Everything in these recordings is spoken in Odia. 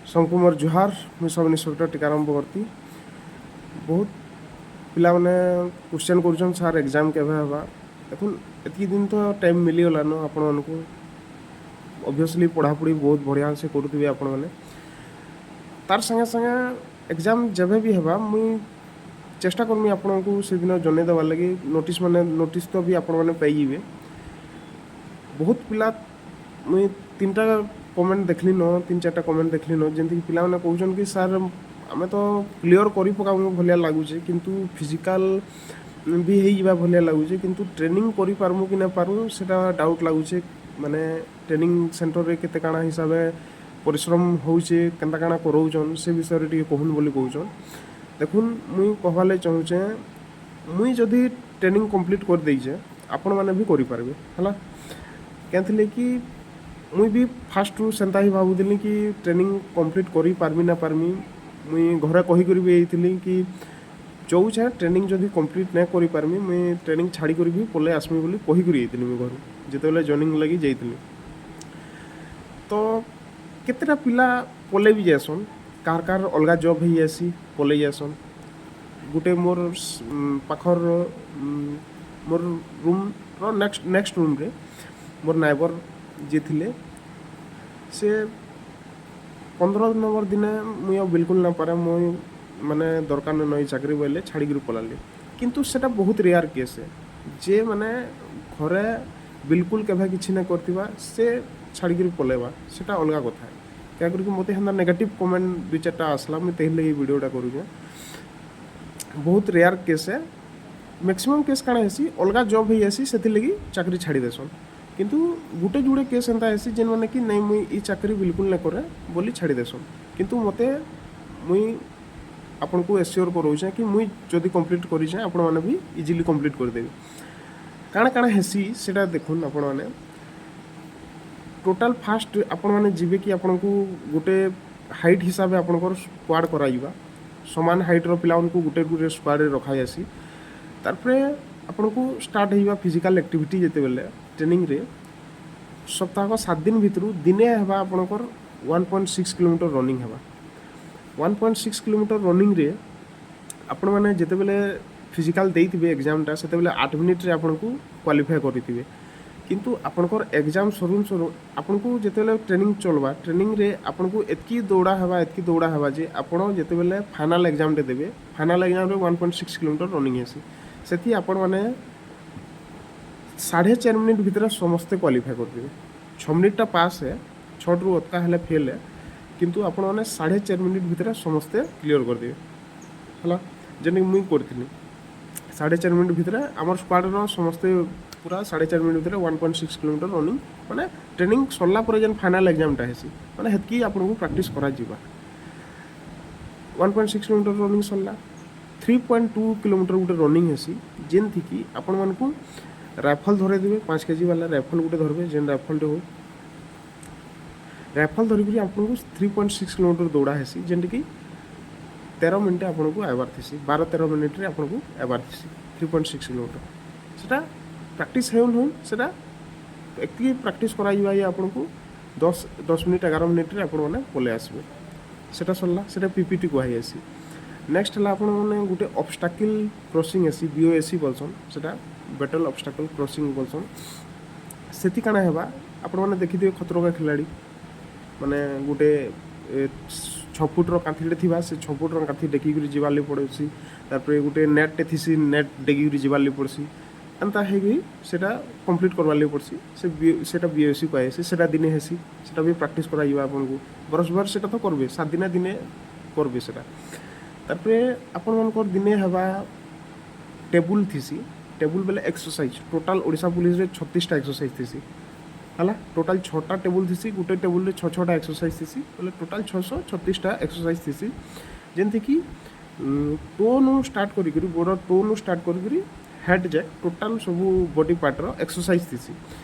ସମସ୍ତଙ୍କୁ ମୋର ଜୁହାର। ମୁଇଁ ସବ୍ ଇନ୍ସପେକ୍ଟର ଟିକାରାମ ବଗର୍ତ୍ତୀ। ବହୁତ ପିଲାମାନେ କ୍ୱେଶ୍ଚନ୍ କରୁଛନ୍, ସାର୍, ଏକ୍ଜାମ୍ କେବେ ହେବା? ଦେଖୁନ୍, ଏତ୍କି ଦିନ ତ ଟାଇମ୍ ମିଳିଗଲାନ ଆପଣମାନଙ୍କୁ। ଅବଭିୟସଲି ପଢ଼ାପଢ଼ି ବହୁତ ବଢ଼ିଆ ସେ କରୁଥିବେ ଆପଣମାନେ। ତାର୍ ସାଙ୍ଗେ ସାଙ୍ଗେ ଏକ୍ଜାମ୍ ଯେବେ ବି ହେବା, ମୁଇଁ ଚେଷ୍ଟା କରମି ଆପଣଙ୍କୁ ସେଦିନ ଜନେଇ ଦେବାର୍ ଲାଗି। ନୋଟିସ୍ ମାନେ ନୋଟିସ୍ ତ ବି ଆପଣମାନେ ପାଇଯିବେ। ବହୁତ ପିଲା, ମୁଇଁ ତିନିଟା କମେଣ୍ଟ ଦେଖିଲି ନ, ତିନି ଚାରିଟା କମେଣ୍ଟ ଦେଖିଲି ନ, ଯେମିତିକି ପିଲାମାନେ କହୁଛନ୍ କି ସାର୍, ଆମେ ତ କ୍ଲିଅର୍ କରି ପକାମୁ ଭଳିଆ ଲାଗୁଛେ, କିନ୍ତୁ ଫିଜିକାଲ୍ ବି ହେଇଯିବା ଭଳିଆ ଲାଗୁଛେ, କିନ୍ତୁ ଟ୍ରେନିଂ କରିପାରମୁ କି ନା ପାରୁ, ସେଟା ଡାଉଟ୍ ଲାଗୁଛେ। ମାନେ ଟ୍ରେନିଂ ସେଣ୍ଟରରେ କେତେ କାଣା ହିସାବେ ପରିଶ୍ରମ ହଉଛେ, କେନ୍ତା କାଣା କରଉଛନ୍, ସେ ବିଷୟରେ ଟିକେ କହୁନ୍ ବୋଲି କହୁଛନ୍। ଦେଖୁନ୍, ମୁଇଁ କହବାର୍ ଲାଗି ଚାହୁଁଛେ, ମୁଇଁ ଯଦି ଟ୍ରେନିଂ କମ୍ପ୍ଲିଟ୍ କରିଦେଇଛେ, ଆପଣମାନେ ବି କରିପାରିବେ। ହେଲା, କେନ୍ଥିଲେ କି ମୁଇଁ ବି ଫାଷ୍ଟରୁ ସେନ୍ତା ହିଁ ଭାବୁଥିଲି କି ଟ୍ରେନିଂ କମ୍ପ୍ଲିଟ୍ କରିପାରମି ନା ପାରମି। ମୁଇଁ ଘରେ କହିକରି ବି ହେଇଥିଲି କି ଯଉଛେ, ଟ୍ରେନିଂ ଯଦି କମ୍ପ୍ଲିଟ୍ ନାଇଁ କରିପାରମି, ମୁଇଁ ଟ୍ରେନିଂ ଛାଡ଼ିକରି ବି ପଲେଇ ଆସ୍ମି ବୋଲି କହିକରି ଯାଇଥିଲି ମୁଇଁ ଘରୁ, ଯେତେବେଲେ ଜଏନିଂ ଲାଗି ଯାଇଥିଲି। ତ କେତେଟା ପିଲା ପଲେଇ ବି ଯାଏସନ୍, କାହାର କାହାର ଅଲଗା ଜବ୍ ହେଇଯାଏସି, ପଲେଇ ଯାଏସନ୍। ଗୋଟେ ମୋର୍ ପାଖର, ମୋର୍ ରୁମ୍ର ନେକ୍ସଟ ନେକ୍ସଟ ରୁମ୍ରେ ମୋର୍ ନାଇବର୍ ଯିଏ ଥିଲେ, ସେ 15 ନମ୍ବର ଦିନେ ମୁଇଁ ଆଉ ବିଲକୁଲ ନା ପାରେ, ମୁଇଁ ମାନେ ଦରକାର ନାଇଁ ଏଇ ଚାକିରି ବୋଇଲେ ଛାଡ଼ିକିରି ପଲାଲି। କିନ୍ତୁ ସେଟା ବହୁତ ରେୟାର କେସ୍। ଯେ ମାନେ ଘରେ ବିଲକୁଲ କେବେ କିଛି ନାଇଁ କରିଥିବା, ସେ ଛାଡ଼ିକିରି ପଲେଇବା, ସେଟା ଅଲଗା କଥା। କାଁ କରିକି ମୋତେ ହେନ୍ତା ନେଗେଟିଭ୍ କମେଣ୍ଟ ଦୁଇ ଚାରିଟା ଆସିଲା, ମୁଇଁ ତେହି ଲାଗି ଭିଡ଼ିଓଟା କରୁଛେଁ। ବହୁତ ରେୟାର କେସ୍ ହେ। ମ୍ୟାକ୍ସିମମ୍ କେସ୍ କାଣା ହେସି, ଅଲଗା ଜବ୍ ହେଇଯାଏସି, ସେଥିର୍ଲାଗି ଚାକିରି ଛାଡ଼ି ଦେସନ୍। କିନ୍ତୁ ଗୁଟେ ଯୁଡ଼େ କେସ୍ ଏନ୍ତା ହେସି, ଯେନ୍ମାନେ କି ନାଇଁ, ମୁଇଁ ଇ ଚାକିରି ବିଲକୁଲ ନାଇଁ କରେ ବୋଲି ଛାଡ଼ି ଦେସନ୍। କିନ୍ତୁ ମୋତେ ମୁଇଁ ଆପଣଙ୍କୁ ଏସିଓର କରଉଛେଁ କି ମୁଇଁ ଯଦି କମ୍ପ୍ଲିଟ୍ କରିଛେଁ, ଆପଣମାନେ ବି ଇଜିଲି କମ୍ପ୍ଲିଟ୍ କରିଦେବେ। କାଣା କାଣା ହେସି, ସେଟା ଦେଖୁନ୍ ଆପଣମାନେ। ଟୋଟାଲ୍ ଫାଷ୍ଟ ଆପଣମାନେ ଯିବେ କି ଆପଣଙ୍କୁ ଗୋଟେ ହାଇଟ୍ ହିସାବେ ଆପଣଙ୍କର ସ୍କ୍ୱାଡ଼ କରାଯିବା। ସମାନ ହାଇଟ୍ର ପିଲାମାନଙ୍କୁ ଗୋଟେ ଗୋଟେ ସ୍କ୍ୱାଡ଼ରେ ରଖାଯାଏସି। ତାରପରେ ଆପଣଙ୍କୁ ଷ୍ଟାର୍ଟ ହେଇଯିବା ଫିଜିକାଲ୍ ଆକ୍ଟିଭିଟି। ଯେତେବେଲେ ଟ୍ରେନିଂରେ ସପ୍ତାହକ 7 ଦିନ ଭିତରୁ ଦିନେ ହେବା ଆପଣଙ୍କର 1.6 କିଲୋମିଟର ରନିଂ ହେବା। 1.6 କିଲୋମିଟର ରନିଂରେ ଆପଣମାନେ ଯେତେବେଲେ ଫିଜିକାଲ୍ ଦେଇଥିବେ ଏକ୍ଜାମ୍ଟା, ସେତେବେଲେ 8 ମିନିଟ୍ରେ ଆପଣଙ୍କୁ କ୍ୱାଲିଫାଏ କରିଥିବେ। କିନ୍ତୁ ଆପଣଙ୍କର ଏକ୍ଜାମ୍ ସରୁନ୍ ସରୁ ଆପଣଙ୍କୁ ଯେତେବେଲେ ଟ୍ରେନିଂ ଚଲବା, ଟ୍ରେନିଂରେ ଆପଣଙ୍କୁ ଏତ୍କି ଦୌଡ଼ା ହେବା, ଏତ୍କି ଦୌଡ଼ା ହେବା ଯେ ଆପଣ ଯେତେବେଲେ ଫାଇନାଲ୍ ଏକ୍ଜାମ୍ଟେ ଦେବେ, ଫାଇନାଲ୍ ଏକ୍ଜାମ୍ରେ 1.6 କିଲୋମିଟର ରନିଂ ହେସି, ସେଥି ଆପଣମାନେ 4.5 ମିନିଟ୍ ଭିତରେ ସମସ୍ତେ କ୍ୱାଲିଫାଏ କରିଦେବେ। 6 ମିନିଟ୍ଟା ପାସ୍ ହେ, 6ରୁ ଅତକା ହେଲେ ଫେଲ୍ ହେ। କିନ୍ତୁ ଆପଣମାନେ 4.5 ମିନିଟ୍ ଭିତରେ ସମସ୍ତେ କ୍ଲିଅର୍ କରିଦେବେ। ହେଲା, ଯେନ୍ଟାକି ମୁଇଁ କରିଥିଲି 4.5 ମିନିଟ୍ ଭିତରେ। ଆମର ସ୍କ୍ୱାଡ଼ର ସମସ୍ତେ ପୁରା 4.5 ମିନିଟ୍ ଭିତରେ 1.6 କିଲୋମିଟର ରନିଂ, ମାନେ ଟ୍ରେନିଂ ସରିଲା ପରେ ଯେନ୍ ଫାଇନାଲ୍ ଏକ୍ଜାମ୍ଟା ହେସି, ମାନେ ହେତ୍କି ଆପଣଙ୍କୁ ପ୍ରାକ୍ଟିସ୍ କରାଯିବା। 1.6 କିଲୋମିଟର ରନିଂ ସରିଲା, 3.2 କିଲୋମିଟର ଗୋଟେ ରନିଂ ହେସି, ଯେନ୍ଥିକି ଆପଣମାନଙ୍କୁ ରାଇଫଲ୍ ଧରେଇଦେବେ। 5 କେଜି ବାଲା ରାଇଫଲ୍ ଗୋଟେ ଧରବେ, ଯେନ୍ ରାଇଫଲ୍ଟେ ହଉ, ରାଇଫଲ୍ ଧରିକରି ଆପଣଙ୍କୁ 3.6 କିଲୋମିଟର ଦୌଡ଼ା ହେସି, ଯେନ୍ଟାକି 13 ମିନିଟ୍ ଆପଣଙ୍କୁ ଆଇବାର ଥିସି। 12-13 ମିନିଟ୍ରେ ଆପଣଙ୍କୁ ଆଇବାର ଥିସି 3.6 କିଲୋମିଟର। ସେଟା ପ୍ରାକ୍ଟିସ୍ ହେଉନ୍ ହେଉନ୍, ସେଟା ଏତ୍କି ପ୍ରାକ୍ଟିସ୍ କରାଯିବା ଯେ ଆପଣଙ୍କୁ 10 ମିନିଟ୍, 11 ମିନିଟ୍ରେ ଆପଣମାନେ ପଲେଇ ଆସିବେ। ସେଟା ସରିଲା, ସେଟା ପିପିଟି କୁହାଯାଏସି। ନେକ୍ସଟ ହେଲା ଆପଣମାନେ ଗୋଟେ ଅବଷ୍ଟାକିଲ୍ କ୍ରସିଂ ହେସି, ବିଓଏସି ବୋଲସନ୍ ସେଟା, ବେଟଲ୍ ଅବଷ୍ଟାକଲ୍ କ୍ରସିଂ ବୋଲସନ୍। ସେଥି କାଣା ହେବା, ଆପଣମାନେ ଦେଖିଥିବେ ଖତରୋଁ କା ଖିଲାଡ଼ି, ମାନେ ଗୋଟେ 6 ଫୁଟ୍ର କାନ୍ଥିଟେ ଥିବା, ସେ 6 ଫୁଟ୍ର କାନ୍ଥି ଡେକିକରି ଯିବାର୍ ଲାଗି ପଡ଼ୁସି। ତାପରେ ଗୋଟେ ନେଟ୍ଟେ ଥିସି, ନେଟ୍ ଡେକିକରି ଯିବାର୍ ଲାଗି ପଡ଼୍ସି। ଏନ୍ତା ହେଇକି ସେଟା କମ୍ପ୍ଲିଟ୍ କରବାର୍ ଲାଗି ପଡ଼୍ସି। ସେ ସେଟା ବିଓଏସି କୁହାଯାଏସି। ସେଟା ଦିନେ ହେସି, ସେଟା ବି ପ୍ରାକ୍ଟିସ୍ କରାଯିବା ଆପଣଙ୍କୁ ବରଷ ଭର। ସେଟା ତ କରବେ, 7 ଦିନେ ଦିନେ କରବେ ସେଟା। ତାପରେ ଆପଣମାନଙ୍କର ଦିନେ ହେବା ଟେବୁଲ୍ ଥିସି। ଟେବୁଲ୍ ବେଲେ ଏକ୍ସରସାଇଜ୍। ଟୋଟାଲ୍ ଓଡ଼ିଶା ପୁଲିସରେ 36ଟା ଏକ୍ସରସାଇଜ୍ ଥିସି। ହେଲା, ଟୋଟାଲ୍ ଛଅଟା ଟେବୁଲ୍ ଥିସି, ଗୋଟେ ଟେବୁଲ୍ରେ ଛଅ ଛଅଟା ଏକ୍ସରସାଇଜ୍ ଥିସି, ବୋଲେ ଟୋଟାଲ୍ 636ଟା ଏକ୍ସରସାଇଜ୍ ଥିସି, ଯେମିତିକି ଟୋନୁ ଷ୍ଟାର୍ଟ କରିକିରି, ଗୋଡ଼ ଟୋନୁ ଷ୍ଟାର୍ଟ କରିକିରି ହେଡ଼୍ ଯାଏ ଟୋଟାଲ୍ ସବୁ ବଡି ପାର୍ଟର ଏକ୍ସରସାଇଜ୍ ଥିସି,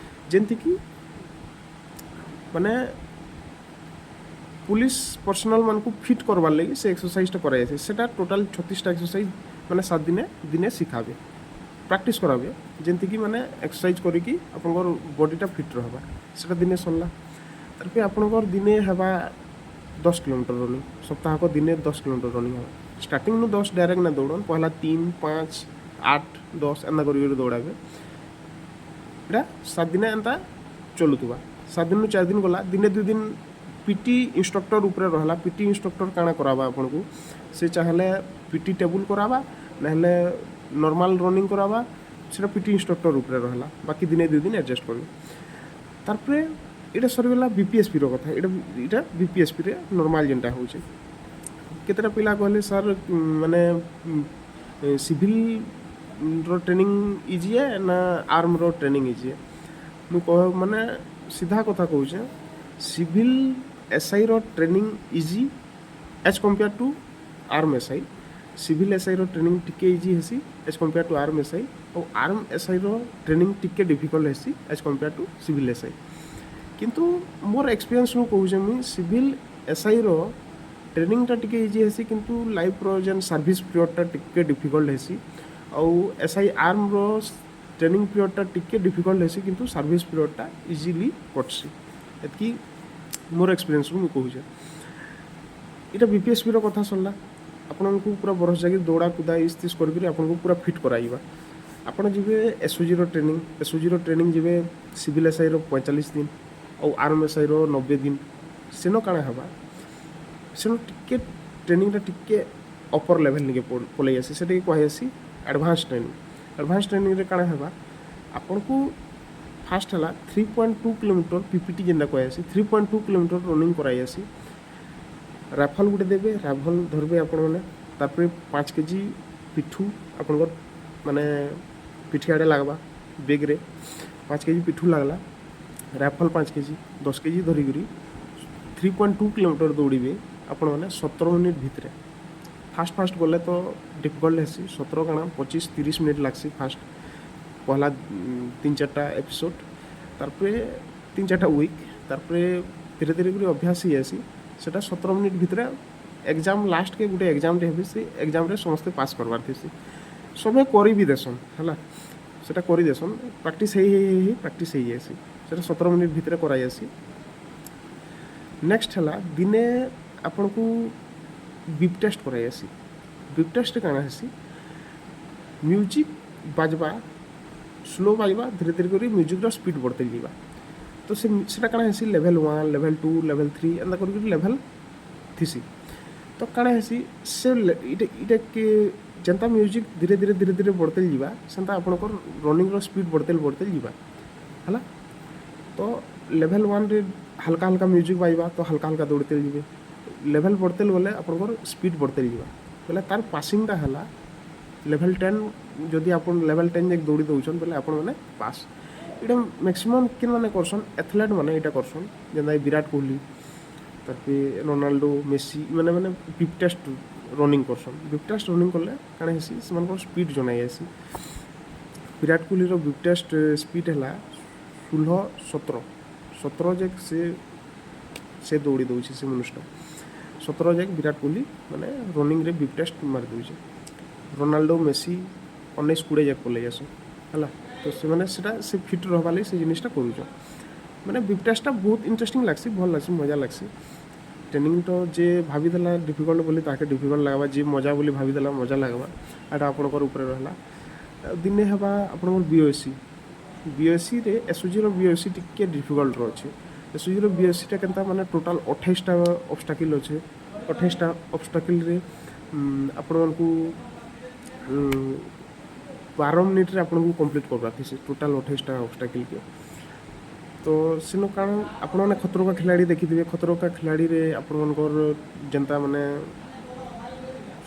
ଯେମିତିକି ମାନେ ପୁଲିସ ପର୍ସନାଲ୍ ମାନଙ୍କୁ ଫିଟ୍ କରବାର୍ ଲାଗି ସେ ଏକ୍ସରସାଇଜ୍ଟା କରାଯାଇସି। ସେଟା ଟୋଟାଲ୍ 36ଟା ଏକ୍ସରସାଇଜ୍, ମାନେ 7 ଦିନେ ଦିନେ ଶିଖାବେ, ପ୍ରାକ୍ଟିସ୍ କରାବେ, ଯେମିତିକି ମାନେ ଏକ୍ସରସାଇଜ୍ କରିକି ଆପଣଙ୍କର ବଡ଼ିଟା ଫିଟ୍ ରହିବା। ସେଟା ଦିନେ ସରିଲା। ତାପରେ ଆପଣଙ୍କର ଦିନେ ହେବା 10 କିଲୋମିଟର ରନିଂ। ସପ୍ତାହକ ଦିନେ 10 କିଲୋମିଟର ରନିଂ ହେବ। ଷ୍ଟାର୍ଟିଂରୁ 10 ଡାଇରେକ୍ଟ ନା ଦୌଡ଼ନ୍। ପହଲା 3, 5, 8, 10 ଏନ୍ତା କରି କରି ଦୌଡ଼ାବେ। ଏଇଟା 7 ଦିନ ଏନ୍ତା ଚଲୁଥିବା। 7 ଦିନରୁ 4 ଦିନ ଗଲା, ଦିନେ 2 ଦିନ ପିଟି ଇନଷ୍ଟ୍ରକ୍ଟର ଉପରେ ରହଲା। ପିଟି ଇନଷ୍ଟ୍ରକ୍ଟର କାଣା କରାବା ଆପଣଙ୍କୁ, ସେ ଚାହିଁଲେ ପିଟି ଟେବୁଲ୍ କରାବା, ନାହେଲେ ନର୍ମାଲ୍ ରନିଂ କରାବା। ସେଟା ପିଟି ଇନଷ୍ଟ୍ରକ୍ଟର ଉପରେ ରହଲା। ବାକି ଦିନେ 2 ଦିନ ଆଡ଼ଜଷ୍ଟ କରିବେ। ତାରପରେ ଏଇଟା ସରିଗଲା ବିପିଏସ୍ପିର କଥା। ଏଇଟା ବିପିଏସ୍ପିରେ ନର୍ମାଲ୍ ଯେନ୍ଟା ହେଉଛି। କେତେଟା ପିଲା କହିଲେ, ସାର୍, ମାନେ ସିଭିଲ୍ର ଟ୍ରେନିଂ ଇଜି ଏ ନା ଆର୍ମର ଟ୍ରେନିଂ ଇଜି ଏ? ମୁଁ କହ, ମାନେ ସିଧା କଥା କହୁଛେ, ସିଭିଲ୍ ଏସ୍ଆଇର training easy as compare to arm SI. Civil ଏସ୍ଆଇର training ଟିକେ ଇଜି ହେସି as compare to arm SI, ଆଉ ଆର୍ମ ଏସ୍ଆଇର ଟ୍ରେନିଂ ଟିକେ ଡିଫିକଲ୍ଟ ହେସି as compare to civil SI. କିନ୍ତୁ ମୋର ଏକ୍ସପିରିଏନ୍ସ ମୁଁ କହୁଛେ, ମୁଇଁ ସିଭିଲ୍ ଏସ୍ଆଇର ଟ୍ରେନିଂଟା ଟିକେ ଇଜି ହେସି, କିନ୍ତୁ ଲାଇଫ୍ର ଯେନ୍ ସର୍ଭିସ୍ ପିରିୟଡ଼ଟା ଟିକେ ଡିଫିକଲ୍ଟ ହେସି। ଆଉ ଏସ୍ I armour training ପିରିୟଡ଼ଟା ଟିକେ ଡିଫିକଲ୍ଟ ହେସି, କିନ୍ତୁ ସର୍ଭିସ୍ ପିରିୟଡ଼ଟା ଇଜିଲି କଟ୍ସି। ଏତ୍କି ମୋର ଏକ୍ସପିରିଏନ୍ସରୁ ମୁଁ କହୁଛେ। ଏଇଟା ବିପିଏସ୍ପିର କଥା ସରିଲା। ଆପଣଙ୍କୁ ପୁରା ବରଷ ଜାଗି ଦୌଡ଼ା କୁଦା ଇସ୍ ତିସ୍ କରିକିରି ଆପଣଙ୍କୁ ପୁରା ଫିଟ୍ କରାଯିବା। ଆପଣ ଯିବେ ଏସ୍ଓଜିର ଟ୍ରେନିଂ। ଏସ୍ଓଜିର ଟ୍ରେନିଂ ଯିବେ, ସିଭିଲ୍ ଏସ୍ଆଇର 45 ଦିନ ଆଉ ଆର୍ମ ଏସ୍ଆଇର 90 ଦିନ। ସେନ କାଣା ହେବା? ସେନ ଟିକେ ଟ୍ରେନିଂଟା ଟିକେ ଅପର ଲେଭେଲ୍ ନିକେ ପଲେଇ ଆସି। ସେଟାକେ କୁହାଯାଏସି ଆଡ଼ଭାନ୍ସ ଟ୍ରେନିଂ। ଆଡ଼ଭାନ୍ସ ଟ୍ରେନିଂରେ କାଣା ହେବା ଆପଣଙ୍କୁ? ଫାର୍ଷ୍ଟ ହେଲା 3.2 କିଲୋମିଟର, ପିପିଟି ଯେନ୍ଟା କୁହାଯାଏସି, 3.2 କିଲୋମିଟର ରନିଂ କରାଯାଏସି। ରାଇଫଲ୍ ଗୋଟେ ଦେବେ, ରାଇଫଲ୍ ଧରବେ ଆପଣମାନେ। ତାପରେ 5 କେଜି ପିଠୁ ଆପଣଙ୍କର ମାନେ ପିଠି ଆଡ଼େ ଲାଗ୍ବା। ବେଗ୍ରେ 5 କେଜି ପିଠୁ ଲାଗ୍ଲା, ରାଇଫଲ୍ 5 କେଜି, 10 କେଜି ଧରିକରି 3.2 କିଲୋମିଟର ଦୌଡ଼ିବେ ଆପଣମାନେ 17 ମିନିଟ୍ ଭିତରେ। ଫାଷ୍ଟ ଫାଷ୍ଟ ଗଲେ ତ ଡିଫିକଲ୍ଟ ହେସି। 17 କାଣା, 25-30 ମିନିଟ୍ ଲାଗ୍ସି ଫାଷ୍ଟ ପହଲା ତିନି ଚାରିଟା ଏପିସୋଡ଼, ତାରପରେ ତିନି ଚାରିଟା ୱିକ୍। ତାରପରେ ଧୀରେ ଧୀରେ କରି ଅଭ୍ୟାସ ହେଇଯାଏସି। ସେଟା 17 ମିନିଟ୍ ଭିତରେ ଏକ୍ଜାମ୍, ଲାଷ୍ଟକେ ଗୋଟେ ଏକ୍ଜାମ୍ଟେ ହେବେ। ସେ ଏକ୍ଜାମ୍ରେ ସମସ୍ତେ ପାସ୍ କରବାର୍ ଥିସି। ସବେ କରି ବି ଦେସନ୍। ହେଲା, ସେଟା କରିଦେସନ୍। ପ୍ରାକ୍ଟିସ୍ ହେଇ ହେଇ ହେଇ ହେଇ ପ୍ରାକ୍ଟିସ୍ ହେଇଯାଏସି। ସେଟା 17 ମିନିଟ୍ ଭିତରେ କରାଯାଏସି। ନେକ୍ସଟ ହେଲା, ଦିନେ ଆପଣଙ୍କୁ ବିପ୍ ଟେଷ୍ଟ କରାଯାଏସି। ବିପ୍ ଟେଷ୍ଟ କାଣା ହେସି? ମ୍ୟୁଜିକ୍ ବାଜବା, ସ୍ଲୋ ବାଜବା, ଧୀରେ ଧୀରେ କରି ମ୍ୟୁଜିକ୍ର ସ୍ପିଡ୍ ବଢ଼ତେ ଯିବା। ତ ସେ ସେଟା କାଣା ହେସି? ଲେଭେଲ୍ 1, ଲେଭେଲ୍ 2, ଲେଭେଲ୍ 3, ଏନ୍ତା କରିକି ଲେଭେଲ୍ ଥିସି। ତ କାଣା ହେସି, ସେ ଇଟା କି ଯେନ୍ତା ମ୍ୟୁଜିକ୍ ଧୀରେ ଧୀରେ ଧୀରେ ଧୀରେ ବଢ଼ତେ ଯିବା, ସେନ୍ତା ଆପଣଙ୍କର ରନିଂର ସ୍ପିଡ୍ ବଢ଼ତେ ବଢ଼ତେ ଯିବା। ହେଲା, ତ ଲେଭେଲ୍ 1ରେ ହାଲକା ହାଲକା ମ୍ୟୁଜିକ୍ ବାଜିବା, ତ ହାଲକା ହାଲକା ଦୌଡ଼ତେ ଯିବେ। ଲେଭେଲ୍ ବଢ଼ତେ ଗଲେ ଆପଣଙ୍କର ସ୍ପିଡ୍ ବଢ଼ତେ ଯିବା। ବୋଲେ ତାର ପାସିଂଟା ହେଲା ଲେଭେଲ୍ 10। ଯଦି ଆପଣ ଲେଭେଲ୍ 10 ଯାକ ଦୌଡ଼ି ଦେଉଛନ୍, ବୋଲେ ଆପଣମାନେ ପାସ୍। ଏଇଟା ମ୍ୟାକ୍ସିମମ୍ କେନ୍ ମାନେ କରସନ୍? ଆଥଲେଟ୍ ମାନେ ଏଇଟା କରସନ୍, ଯେନ୍ତା ବିରାଟ କୋହଲି, ତାପରେ ରୋନାଲ୍ଡୋ, ମେସି, ମାନେ ମାନେ ବିପ୍ ଟେଷ୍ଟ ରନିଂ କରସନ୍। ବିପ୍ ଟେଷ୍ଟ ରନିଂ କଲେ କାଣା ହେସି? ସେମାନଙ୍କର ସ୍ପିଡ୍ ଜଣାଇ ଆସି। ବିରାଟ କୋହଲିର ବିପ୍ ଟେଷ୍ଟ ସ୍ପିଡ୍ ହେଲା 16 17। 17 ଯାକ ସେ ଦୌଡ଼ି ଦେଉଛି। ସେ ମନୁଷ୍ୟଟା 17 ଯାକ ବିରାଟ କୋହଲି ମାନେ ରନିଂରେ ବିପ୍ ଟେଷ୍ଟ ମାରି ଦେଉଛି। ରୋନାଲ୍ଡୋ, ମେସି 19 20 ଯାକ ପଲେଇ ଆସନ୍। ହେଲା, ତ ସେମାନେ ସେଟା ସେ ଫିଟ୍ ରହବା ଲାଗି ସେ ଜିନିଷଟା କରୁଛନ୍। ମାନେ ବିପ୍ ଟେଷ୍ଟଟା ବହୁତ ଇଣ୍ଟରେଷ୍ଟିଂ ଲାଗ୍ସି, ଭଲ୍ ଲାଗ୍ସି, ମଜା ଲାଗ୍ସି। ଟ୍ରେନିଂ ତ ଯେ ଭାବିଦେଲା ଡିଫିକଲ୍ଟ ବୋଲି, ତାହାକେ ଡିଫିକଲ୍ଟ ଲାଗ୍ବା। ଯିଏ ମଜା ବୋଲି ଭାବିଦେଲା, ମଜା ଲାଗ୍ବା। ଏଇଟା ଆପଣଙ୍କର ଉପରେ ରହିଲା। ଆଉ ଦିନେ ହେବା ଆପଣଙ୍କର ବିଓସି। ବିଓସିରେ, ଏସ୍ଓଜିର ବିଓସି ଟିକେ ଡିଫିକଲ୍ଟର ଅଛି। ଏସ୍ଓଜିର ବିଓସିଟା କେନ୍ତା? ମାନେ ଟୋଟାଲ୍ 28ଟା ଅବଷ୍ଟାକିଲ୍ ଅଛେ। 28ଟା ଅବଷ୍ଟାକିଲ୍ରେ ଆପଣମାନଙ୍କୁ 12 ମିନିଟ୍ରେ ଆପଣଙ୍କୁ କମ୍ପ୍ଲିଟ୍ କରବାର ଥିସି, ଟୋଟାଲ୍ 28ଟା ଅବଷ୍ଟାକିଲ୍କେ। ତ ସେନୁ କାଣା, ଆପଣମାନେ ଖତରୋଁ କା ଖିଲାଡ଼ି ଦେଖିଥିବେ। ଖତରୋଁ କା ଖିଲାଡ଼ିରେ ଆପଣମାନଙ୍କର ଯେନ୍ତା ମାନେ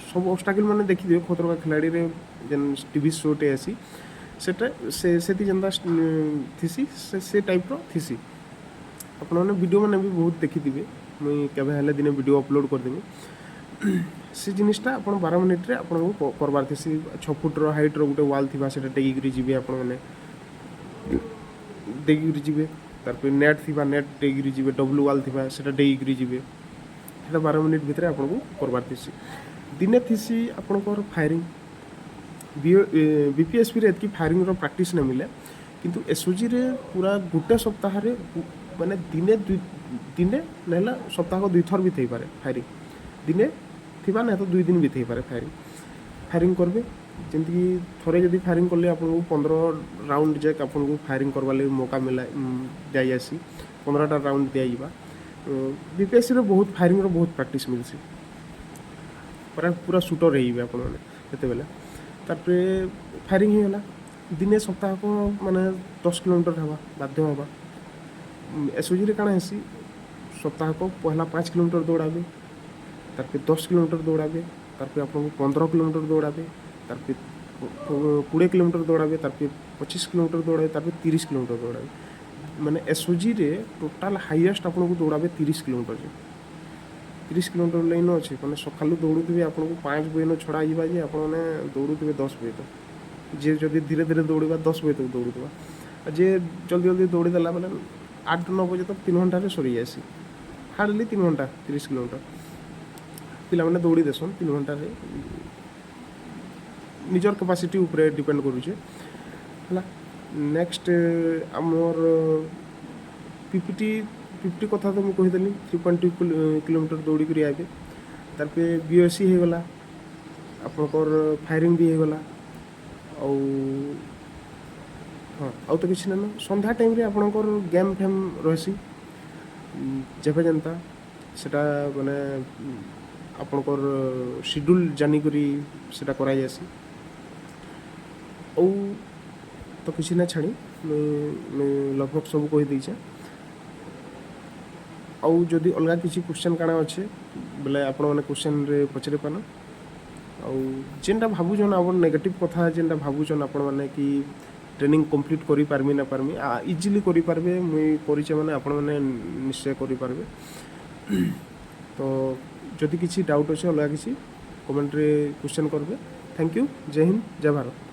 ସବୁ ଅବଷ୍ଟାକିଲ୍ ମାନେ ଦେଖିଥିବେ। ଖତରୋଁ କା ଖିଲାଡ଼ିରେ ଯେନ୍ ଟିଭି ଶୋଟେ ଆସି, ସେଟା ସେ ସେଠି ଯେନ୍ତା ଥିସି, ସେ ଟାଇପ୍ର ଥିସି। ଆପଣମାନେ ଭିଡ଼ିଓ ମାନେ ବି ବହୁତ ଦେଖିଥିବେ। ମୁଇଁ କେବେ ହେଲେ ଦିନେ ଭିଡ଼ିଓ ଅପଲୋଡ଼ କରିଦେମି। ସେ ଜିନିଷଟା ଆପଣ 12 ମିନିଟ୍ରେ ଆପଣଙ୍କୁ କରବାର ଥିସି। 6 ଫୁଟ୍ର ହାଇଟ୍ର ଗୋଟେ ୱାଲ୍ ଥିବା, ସେଟା ଡେଗିକିରି ଯିବେ ଆପଣମାନେ, ଡେଗିକିରି ଯିବେ। ତାରପରେ ନେଟ୍ ଥିବା, ନେଟ୍ ଡେଗିକିରି ଯିବେ। ଡବ୍ଲୁ ୱାଲ୍ ଥିବା, ସେଟା ଡେଗିକିରି ଯିବେ। ସେଟା 12 ମିନିଟ୍ ଭିତରେ ଆପଣଙ୍କୁ କରବାର ଥିସି। ଦିନେ ଥିସି ଆପଣଙ୍କର ଫାୟାରିଂ। ବିପିଏସ୍ପିରେ ଏତ୍କି ଫାୟାରିଂର ପ୍ରାକ୍ଟିସ୍ ନାଇଁ ମିଲେ, କିନ୍ତୁ ଏସ୍ଓଜିରେ ପୁରା ଗୋଟେ ସପ୍ତାହରେ ମାନେ ଦିନେ ଦୁଇ ଦିନେ ନହେଲେ ସପ୍ତାହକ ଦୁଇଥର ବି ଥାଇପାରେ ଫାୟାରିଂ। ଦିନେ ଥିବା, ନାଇଁ ତ 2 ଦିନ ବି ଥାଇପାରେ ଫାୟାରିଂ। ଫାୟାରିଂ କରିବେ, ଯେମିତିକି ଥରେ ଯଦି ଫାୟାରିଂ କଲେ ଆପଣଙ୍କୁ 15 ରାଉଣ୍ଡ ଯାକ ଆପଣଙ୍କୁ ଫାୟାରିଂ କରବାର୍ ଲାଗି ମୌକା ମିଲା ଦିଆଯାଏସି। 15ଟା ରାଉଣ୍ଡ ଦିଆଯିବା। ବିପିଏସ୍ସିରେ ବହୁତ ଫାୟାରିଂର ବହୁତ ପ୍ରାକ୍ଟିସ୍ ମିଲ୍ସି। ପୁରା ପୁରା ସୁଟର୍ ହେଇଯିବେ ଆପଣମାନେ ସେତେବେଲେ। ତାପରେ ଫାୟାରିଂ ହେଇଗଲା, ଦିନେ ସପ୍ତାହକ ମାନେ 10 କିଲୋମିଟର ହେବା ବାଧ୍ୟ ହେବା। ଏସ୍ଓଜିରେ କାଣା ହେସି? ସପ୍ତାହକ ପହଲା 5 କିଲୋମିଟର ଦୌଡ଼ାବେ, ତାପରେ 10 କିଲୋମିଟର ଦୌଡ଼ାବେ, ତାପରେ ଆପଣଙ୍କୁ 15 କିଲୋମିଟର ଦୌଡ଼ାବେ, ତାପରେ 20 କିଲୋମିଟର ଦୌଡ଼ାବେ, ତାପରେ 25 କିଲୋମିଟର ଦୌଡ଼ାବେ, ତାପରେ 30 କିଲୋମିଟର ଦୌଡ଼ାବେ। ମାନେ ଏସ୍ଓଜିରେ ଟୋଟାଲ୍ ହାଇଏଷ୍ଟ ଆପଣଙ୍କୁ ଦୌଡ଼ାବେ 30 କିଲୋମିଟର ଯେ 30 କିଲୋମିଟର ଲାଇନ୍ ଅଛି। ମାନେ ସକାଳୁ ଦୌଡ଼ୁଥିବେ, ଆପଣଙ୍କୁ 5 ବଜେନ ଛଡ଼ା ଯିବା ଯେ ଆପଣମାନେ ଦୌଡ଼ୁଥିବେ 10 ବଜେ ତକ। ଯିଏ ଯଦି ଧୀରେ ଧୀରେ ଦୌଡ଼ିବା, 10 ବଜେ ତକ ଦୌଡ଼ୁଥିବା, ଆଉ ଯିଏ ଜଲ୍ଦି ଜଲ୍ଦି ଦୌଡ଼ିଦେଲା ବେଲେ 8-9 ବଜେ ତକ 3 ଘଣ୍ଟାରେ ସରିଯାଏସି। ହାର୍ଡ଼ଲି 3 ଘଣ୍ଟା 30 କିଲୋମିଟର ପିଲାମାନେ ଦୌଡ଼ି ଦେସନ୍ 3 ଘଣ୍ଟାରେ। ନିଜର କାପାସିଟି ଉପରେ ଡିପେଣ୍ଡ କରୁଛେ। ହେଲା, ନେକ୍ସଟ ଆମର ପିପିଟି। ପିପିଟି କଥା ତ ମୁଁ କହିଦେଲି, 3.2 କିଲୋମିଟର ଦୌଡ଼ିକରି ଆଇବେ। ତାପରେ ବିଓସି ହେଇଗଲା, ଆପଣଙ୍କର ଫାୟାରିଂ ବି ହେଇଗଲା। ଆଉ ହଁ, ଆଉ ତ କିଛି ନାଇଁନ। ସନ୍ଧ୍ୟା ଟାଇମ୍ରେ ଆପଣଙ୍କର ଗେମ୍ ଫେମ୍ ରହେସି, ଯେବେ ଯେନ୍ତା ସେଟା ମାନେ ଆପଣଙ୍କର ସିଡ୍ୟୁଲ୍ ଜାନିକରି ସେଟା କରାଯାଏସି। ଆଉ ତ କିଛି ନା ଛାଡ଼ି, ମୁଇଁ ମୁଇଁ ଲଗଭଗ ସବୁ କହିଦେଇଛେ। ଆଉ ଯଦି ଅଲଗା କିଛି କ୍ୱେଶ୍ଚନ୍ କାଣା ଅଛେ ବେଲେ ଆପଣମାନେ କ୍ୱେଶ୍ଚନ୍ରେ ପଚାରି ପାରନ୍। ଆଉ ଯେନ୍ଟା ଭାବୁଛନ୍ ଆପଣ, ନେଗେଟିଭ୍ କଥା ଯେନ୍ଟା ଭାବୁଛନ୍ ଆପଣମାନେ କି ଟ୍ରେନିଂ କମ୍ପ୍ଲିଟ୍ କରିପାରମି ନା ପାରମି, ଇଜିଲି କରିପାରବେ। ମୁଇଁ କରିଛେ ମାନେ ଆପଣମାନେ ନିଶ୍ଚୟ କରିପାରବେ। ତ ଯଦି କିଛି ଡାଉଟ୍ ଅଛି, ଅଲଗା କିଛି, କମେଣ୍ଟରେ କ୍ୱେଶ୍ଚନ୍ କରିବେ। Thank you. Jay Hind, Jay Bharat.